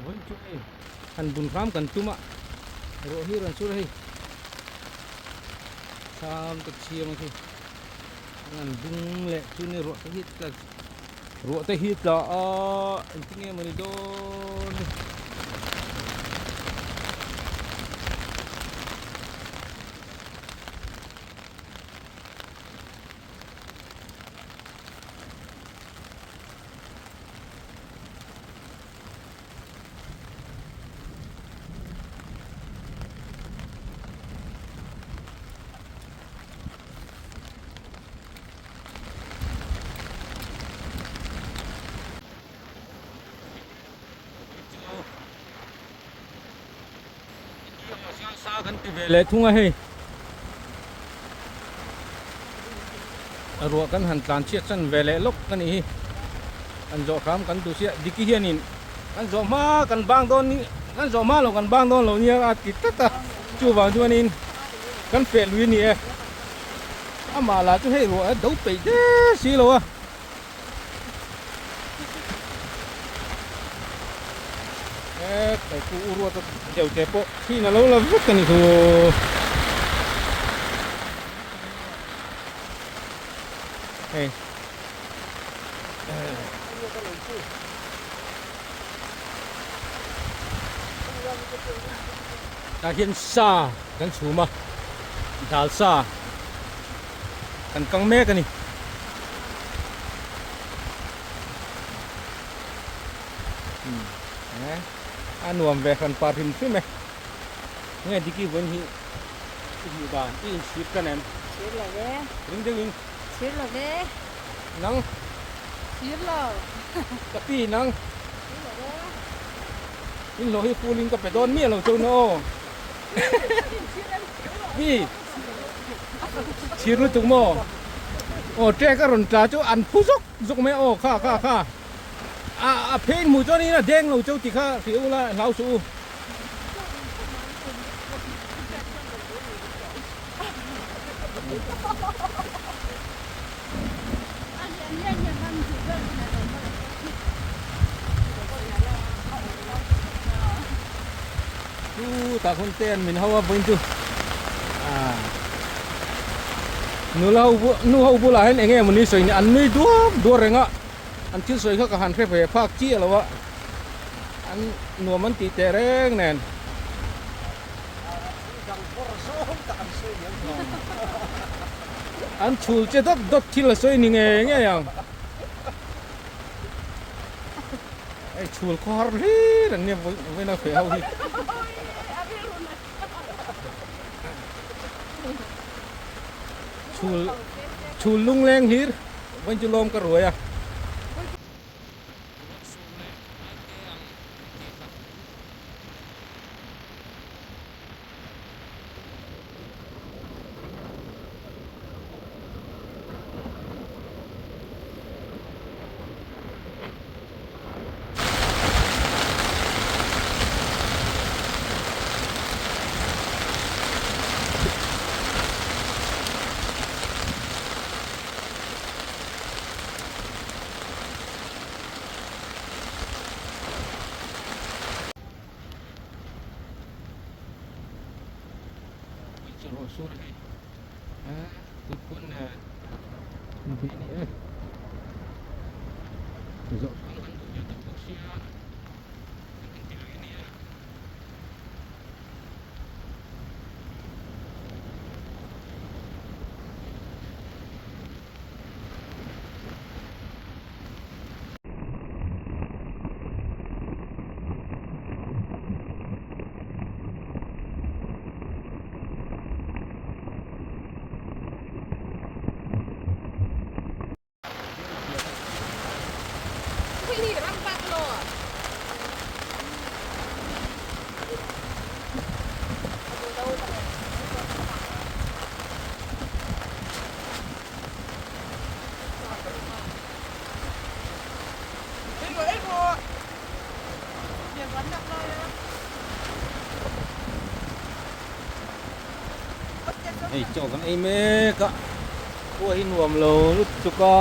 Vawiin chu hei han bun hram kan tum a, ruah hi rawn sur a hei thlam te chhiam a khi an bung leh chu ni ruah te hi tla ruah te hi tla a engtin nge mawni dawn ni. Kan ti ve leh thung a hei a ruah kan han tlan chhiat chan ve leh lawk a nih hi kan zawh hram kan duh chiah Diki hianin kan zawh hma kan bang dawn ni kan zawh hma lo kan bang dawn lo nia a ti tlat a chuvang chuanin kan feh lui a ni e amah lah chu hei ruah a do peih der si lo a. E kai pu u ruat a deuh te pawh thin a lo la vek a ni thu. Hei. Tah hian sa kan chhum a dal sa. Kan kang mek a ni. A nuam ve hran par hrim hrim e. Nge Diki vawiin hi i hmuh dan i inchhir tan em? Chhir lo ve. Ring deuhin. Chhir lo ve. Nang. Chhir lo. Ka pi nang. Chhir lo ve. In hlawh hi full in ka pe dawn miah lo chauh na aw. Pi. Chhir lutuk maw? Aw trek a rawn tla chu an phu zawk zawk mai a aw kha kha kha a a phei in hmuh chuan in a deng lo cheu tih kha hrilh ula hlau suh u. Chu tah khawn te an min ho a vawiin chu ah nula ho bu nu ho bulah hian eng nge mawni sawi ni an nui duap duap reng a an thil sawi kha ka han hre ve phak chiah lo a an nuam an tih teh reng nen. An chhul che dawt dawt thil a sawi ni ngei ngei ang. Hei chhul khaw har hlir an nia vawiina feh ho hi. Chhul chhul lungleng hlir vawiin chu lawm ka ruai a. Hei chaw kan ei mek a khua hi nuam lo lutuk a.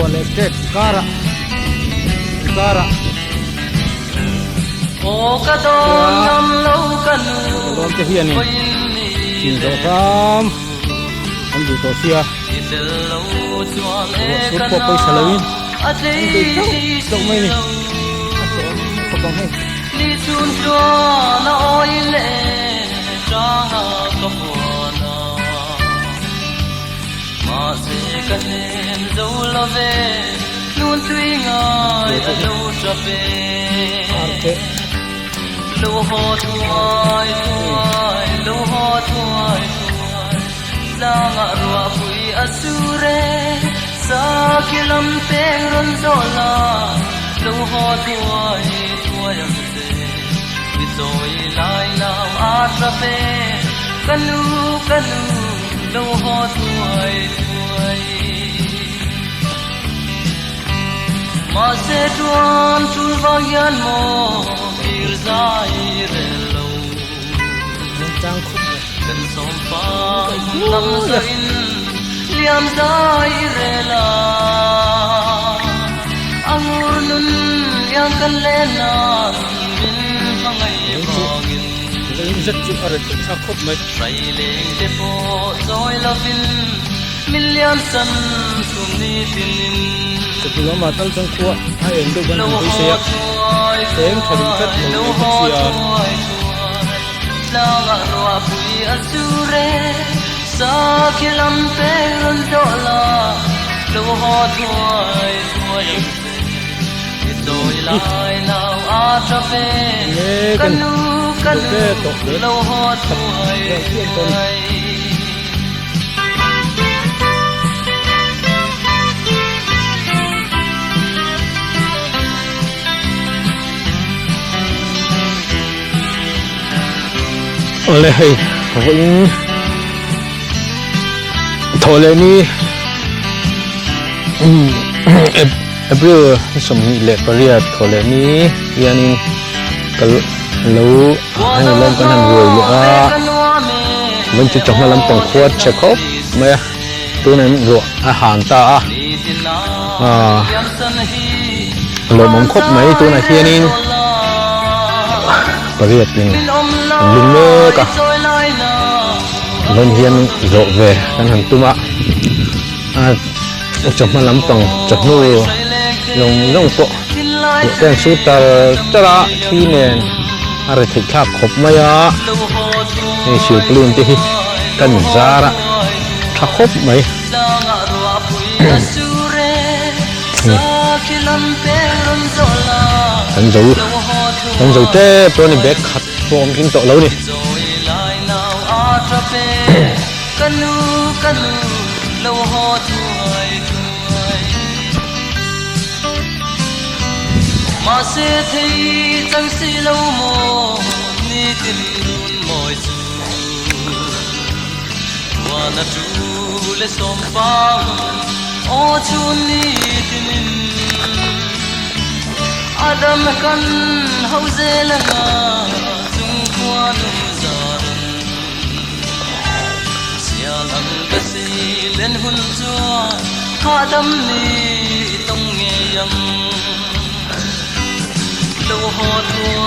Ruah leh ṭek karah karah Lawm te hianin chin zawh hram an duh tawh sia ruah sur pawh pawisa loin an bei tlauh tlauh mai a ni a hlawm khawp ang hei. Zet chu a rawn thleng thlak khawp mai. Chawhnu lamah tal chuan khua a eng deuh kan han beisei a, eng tha duh tlat lo mai bawk sia. Enge kan duh te tawh leh khat vel chiah tawh a ni. Awle hei vawiin thawh leh ni April 28 thawh leh ni hianin ka lo hei lawm kan han ruai leh a vawiin chu chawhma lampang khua chhe khawp mai a tunah hian ruah a han ta a aaa lawmawm khawp mai tunah hianin pariat in an lum mek a vawiin hian zawh ve kan han tum a a chawhma lampang chawhnu zawng zawng pawh ruah te an sur tar tar a thi nen a ri theih thlak khawp mai a hei silpaulin te hi kan zar a tha khawp mai. Kan zo kan zo tep pawh a ni bag khat pawh awm kim tawh lo a ni.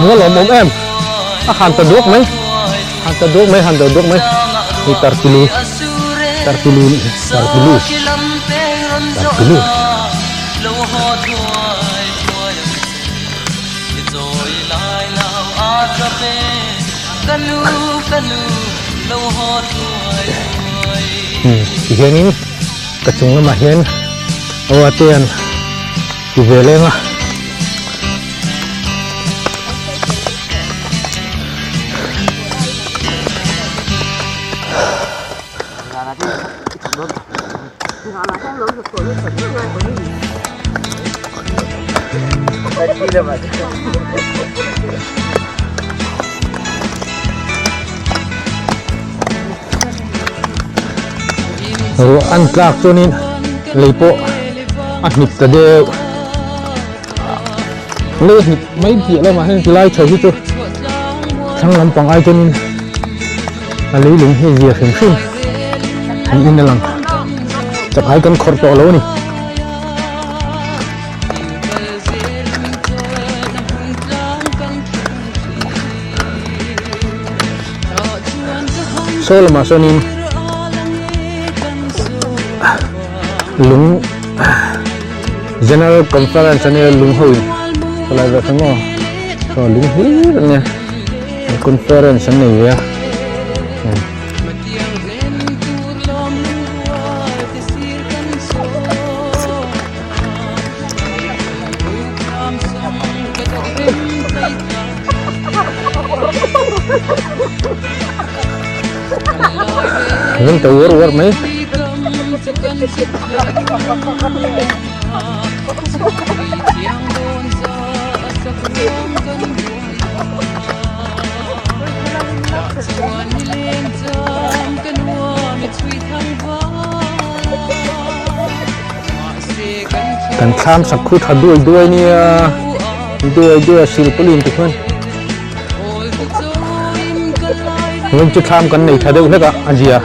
Hmuh a lawmawm em a han ta duak mai han ta duak mai han ta duak mai hei tarpilu tarpilu nih hi tarpilu tarpilu. Tihianin ka chung lamah hian aw te an ti ve leng a. Ruah an tlak chuanin lei pawh a hnip ta deuh lei a hnip mai piah lamah hian tilai chho hi chu thlang lampang ai chuanin a leilung hi a zia hrim hrim niin a lang chak ai kan khawrh tawh lo a ni. Saw lamah sawnin lung General Conference a nia lung ho in khawlai vek ang aw saw lung hlir a nia conference an nei ve a. Ngân tàu uar uar mai. Kan thlam sak khu tha duai duai nia duai duai a silpaulin ti khuan heng chu thlam kan nei tha deuh hlek a a zia.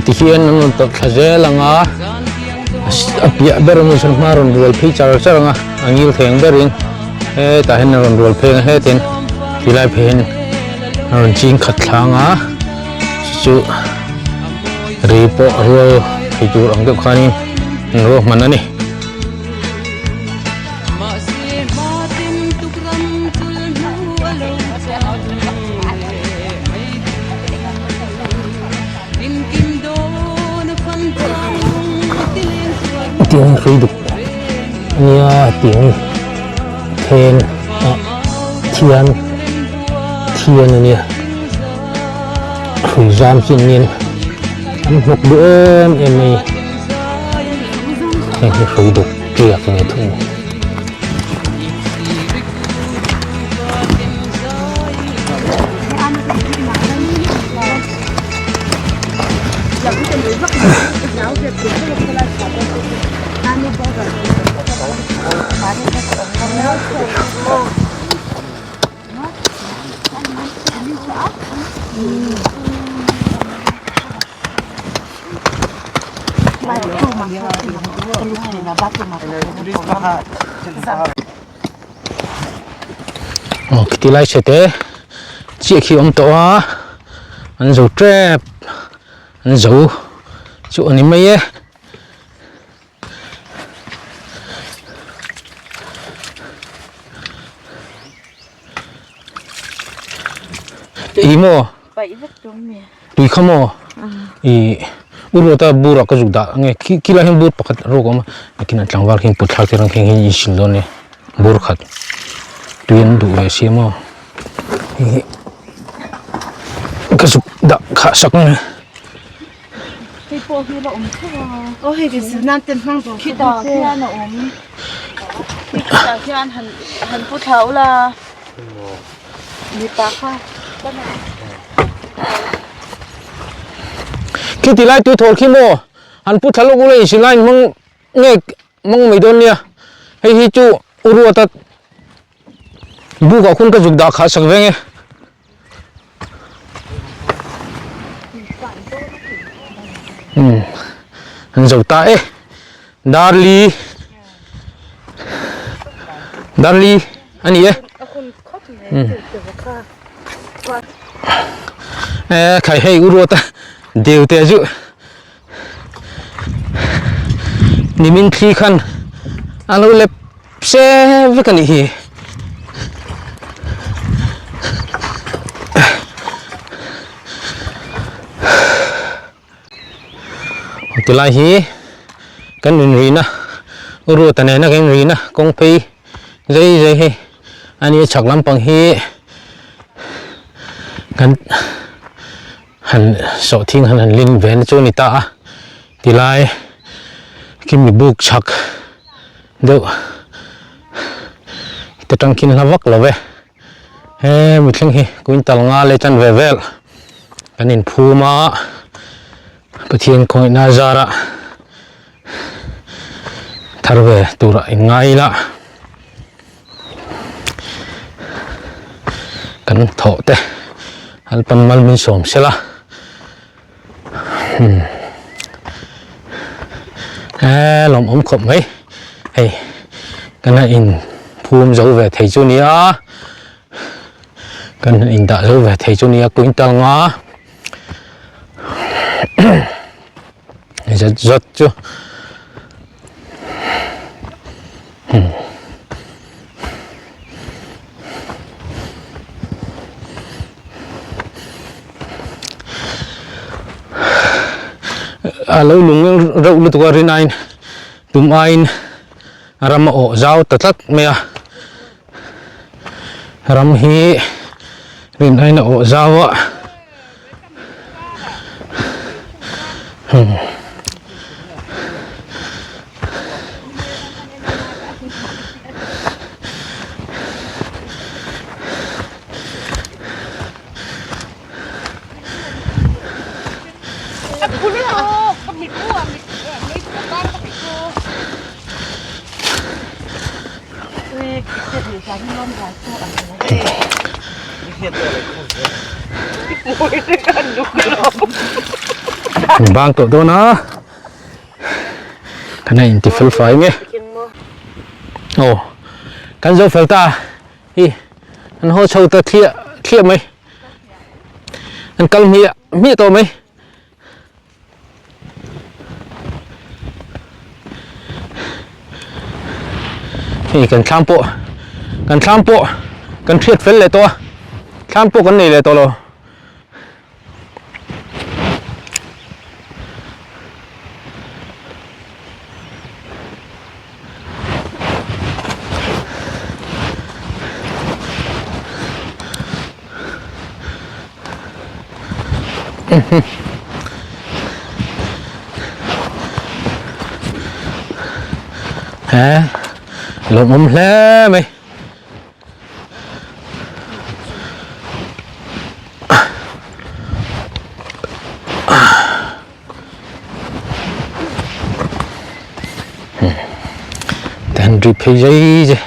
Ti hian an rawn tawrh thla zel ang a a piah ber a ni chuan hma rawn rual phei char char ang a a ngil thei ang berin hetah hian a rawn rual phei ang a hetin tilai phei hian a rawn ching khat thla ang a chu ri pawh a rual thei tur ang deuh khanin an ruahman a ni. Tiang hrui duk ania tiang then ah thian thian ania hrui zam chi an nia an hnawk duh em em mai heng hi hrui duk tiak a ni thung. Aw khiti lai chhe te chiah khi a awm tawh a an zo tep an zo chu a ni mai e. Ih maw tui kha maw ih u ruata bur ah ka zuk dah ange khi khi lai hian bur pakhat rawk a awm a nakin ah tlangval khian put thlak tir ang khian in sil dawn nia bur khat tui an duh ve sia maw hei hi ka zuk dah khah sak ang e. Hei pawh hi la awm tho a. Aw hei kan sil nan ten hmang zawh Khitah khian a awm. Hei khitah khian han han pu thla ula. Mipa kha Khiti lai tui thawl khi maw han pu thla lawk ula insil lai hmang nge hmang mai dawn nia. Hei hi chu u Ruata buk ah khuan ka zuk dah khah sak veng e. Um an zo ta e darli darli a ni e um e khai hei u ruata deu te chu nimin thli khan a lo lep Se vek a nih hi. Tilai hi kan inrihna Ruata nena kan inrihna kawng phei zai zai hei a ni a chhak lampang hi kan han sawhthing han han lin ve na chu a ni ta a tilai khi mi buk chhak deuh te tang khin hla vak lo ve. He mithleng hi quintal nga leh chan ve vel kan inphum a Pathian khawngaihna zara thar ve turah in ngai ila kan thawh te Lalpan mal min sawm sela Eee lawmawm khawp mai hei kan han in phum zo ve thei chu nia kan han in dah zo ve thei chu nia quintal nga zet zawt chu. A lo lung reuh lutuk a rin aiin tum aiin ram a awh zau ta tlat mai a ram hi rin aiin a awh zau a. Bang tawh dawn a kan a inti fel fai nge aw kan zo fel ta hi an haw chho ta thliah thliah mai an kal hmiah hmiah tawh mai. Hei kan thlam pawh kan thlam pawh kan hriat fel leh tawh a thlam pawh kan nei leh tawh lo. He lawmawm hle mai. Tihian drip phei zai zai.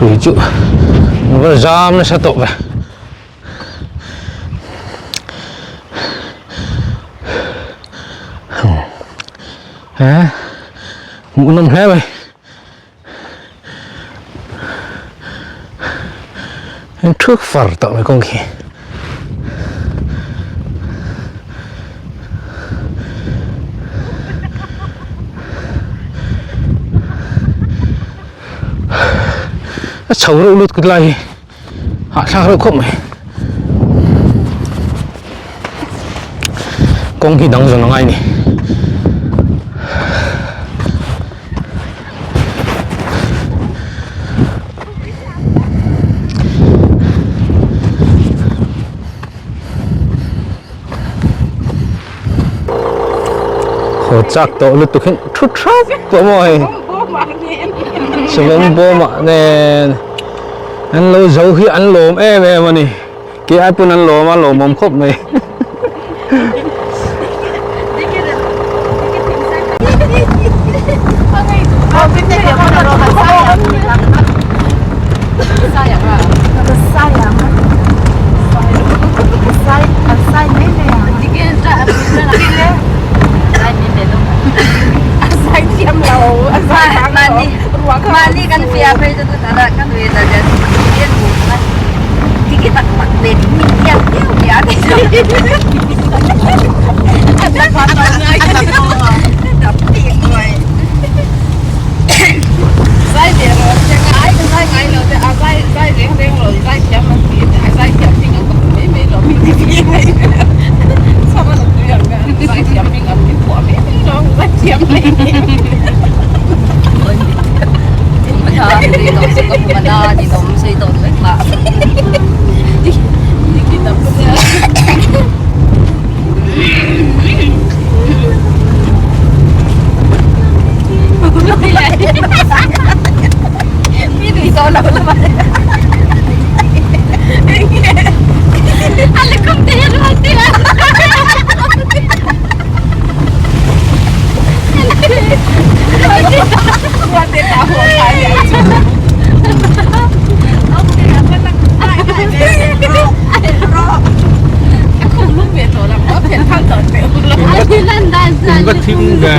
Hrui chu an va zam nasa tawh ve. He hmuhnawm hle mai. An thu far tawh mai kawng khi. A chho reuh lut kut lai hi hahthlak reuh khawp mai. Kawng hi dang zawn a ngai a ni. Haw chak tawh lutuk hi thu thap tawh maw hei savawm bawmah nen an lo zo hi an lawm em em a ni ke ai pawn an lawm a lawmawm khawp mai. va thim ve.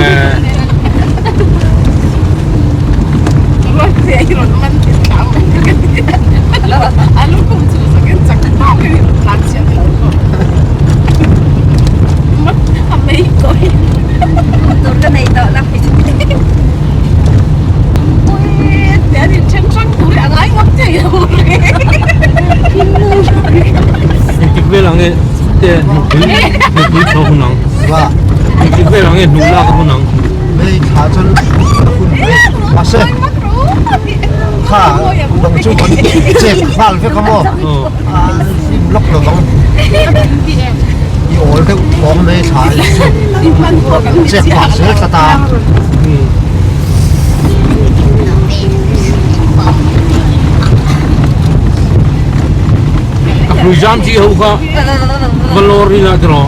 Engtik vel ang e te hnukpui hnukpui chho hun ang. Va. Engtik vel ang e hnuk lak hun ang. Mei thla chuan hun mai mahse kha dang chu kan chek nghal vek a maw a hlim lawk lo vang i awl deuh thawng mai thla hi chu chek pah zel tlat a. A hlui zam chi ho kha va lawr ila tiraw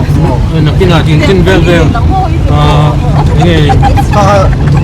nakinah chin chin vel vel enge Kha kha.